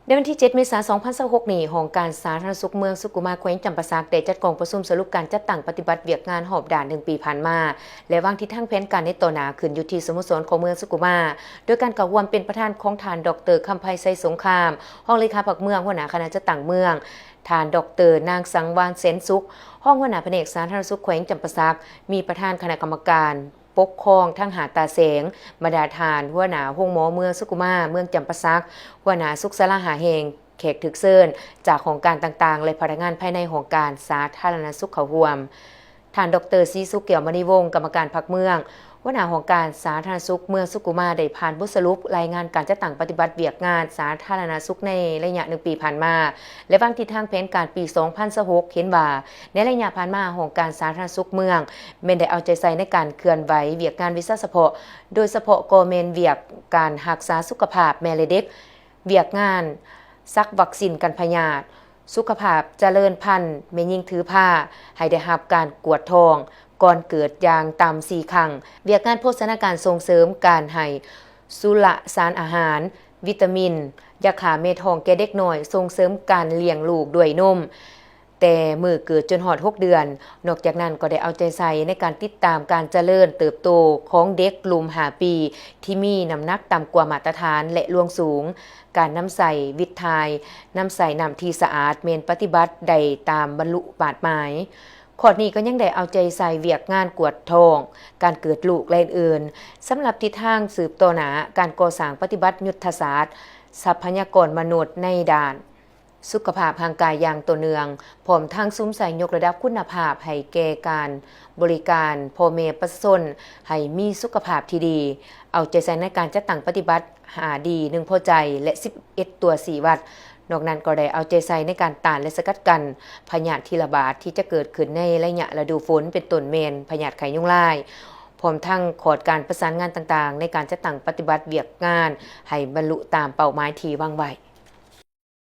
ໃນວັນທີເຈັດ ເມສາ ສອງພັນຊາວຫົກນີ້, ຫ້ອງການສາທາລະນະສຸກເມືອງສຸຂຸມາ ແຂວງຈຳປາສັກ ໄດ້ຈັດກອງປະຊຸມສະຫຼຸບການຈັດຕັ້ງປະຕິບັດວຽກງານຮອບດ້ານໜຶ່ງປີຜ່ານມາ ແລະ ວາງທິດທາງແຜນການໃນຕໍ່ໜ້າຂຶ້ນຢູ່ທີ່ສະໂມສອນຂອງເມືອງສຸຂຸມາ, ໂດຍການເຂົ້າຮ່ວມເປັນປະທານຂອງທ່ານ ດອກເຕີ ຄຳໄພ ໄຊສົງຄາມ ຮອງເລຂາພັກເມືອງ, ຫົວໜ້າຄະນະຈັດຕັ້ງເມືອງ, ທ່ານ ດອກເຕີ ນາງ ສັງວານ ແສນສຸກ ຮອງຫົວໜ້າພະແນກສາທາລະນະສຸກແຂວງຈຳປາສັກ, ມີປະທານຄະນະກຳມະການ ປົກຄອງທັງຫ້າຕາແສງ, ບັນດາທ່ານຫົວໜ້າໂຮງໝໍເມືອງສຸຂຸມາ, ເມືອງຈຳປາສັກ, ຫົວໜ້າສຸກສາລາຫ້າແຫ່ງ, ແຂກຖືກເຊີນຈາກຫ້ອງການຕ່າງໆ ແລະ ພະນັກງານພາຍໃນຫ້ອງການສາທາລະນະສຸກເຂົ້າຮ່ວມ. ທ່ານ ດອກເຕີ ສີສຸກ ແກ້ວມະນີວົງ ກຳມະການພັກເມືອງ, ຫົວໜ້າຫ້ອງການສາທາລະນະສຸກເມືອງສຸຂຸມາ ໄດ້ຜ່ານບົດສະຫຼຸບລາຍງານການຈັດຕັ້ງປະຕິບັດວຽກງານສາທາລະນະສຸກໃນໄລຍະໜຶ່ງປີຜ່ານມາ ແລະ ວາງທິດທາງແຜນການປີສອງພັນຊາວຫົກ ເຫັນວ່າ ໃນໄລຍະຜ່ານມາ ຫ້ອງການສາທາລະນະສຸກເມືອງ ແມ່ນໄດ້ເອົາໃຈໃສ່ໃນການເຄື່ອນໄຫວວຽກງານວິຊາສະເພາະ, ໂດຍສະເພາະກໍແມ່ນວຽກການຮັກສາສຸຂະພາບແມ່ ແລະ ເດັກ, ວຽກງານສັກວັກຊິນກັນພະຍາດ, ສຸຂະພາບຈະເລີນພັນແມ່ຍິງຖືພາ ໃຫ້ໄດ້ຮັບການກວດທ້ອງກ່ອນເກີດຢ່າງຕ່ຳສີ່ຄັ້ງ, ວຽກງານໂພຊະນາການສົ່ງເສີມການໃຫ້ ສຸລະສານອາຫານ, ວິຕາມິນ, ຢາຂ້າແມ່ທ້ອງແກ່ເດັກນ້ອຍ, ສົ່ງເສີມການລ້ຽງລູກດ້ວຍນົມ ແຕ່ມື້ເກີດຈົນຮອດຫົກເດືອນ. ນອກຈາກນັ້ນກໍໄດ້ເອົາໃຈໃສ່ໃນການຕິດຕາມການຈະເລີນເຕີບໂຕຂອງເດັກລຸ່ມຫ້າປີ ທີ່ມີນ້ຳໜັກຕ່ຳກວ່າມາດຕະຖານ ແລະ ລວງສູງ, ການນຳໃຊ້ວິດຖ່າຍ, ນຳໃຊ້ນ້ຳທີ່ສະອາດ ແມ່ນປະຕິບັດໄດ້ຕາມບັນລຸມາດໝາຍ. ຄອດນີ້ກໍຍັງໄດ້ເອົາໃຈໃສ່ວຽກງານກວດທ້ອງ, ການເກີດລູກ ແລະ ອື່ນໆ. ສຳລັບທິດທາງສືບຕໍ່ໜ້າ, ການກໍ່ສ້າງປະຕິບັດຍຸດທະສາດຊັບພະຍາກອນມະນຸດໃນດ້ານສຸຂະພາບຮ່າງກາຍຢ່າງຕໍ່ເນື່ອງ, ພ້ອມທັງສຸມໃສ່ຍົກລະດັບຄຸນນະພາບໃຫ້ແກ່ການບໍລິການພໍ່ແມ່ປະຊາຊົນໃຫ້ມີສຸຂະພາບທີ່ດີ, ເອົາໃຈໃສ່ໃນການຈັດຕັ້ງປະຕິບັດ ຫ້າດີ ໜຶ່ງພໍໃຈ ແລະ ສິບເອັດຕົວຊີ້ວັດ. ນອກນັ້ນກໍໄດ້ເອົາໃຈໃສ່ໃນການຕ້ານ ແລະ ສະກັດກັ້ນພະຍາດທີ່ລະບາດທີ່ຈະເກີດຂຶ້ນໃນໄລຍະລະດູຝົນ ເປັນຕົ້ນແມ່ນພະຍາດໄຂ້ຍຸງລາຍ, ພ້ອມທັງຂອດການປະສານງານຕ່າງໆ ໃນການຈັດຕັ້ງປະຕິບັດວຽກງານໃຫ້ບັນລຸຕາມເປົ້າໝາຍທີ່ວາງໄວ້.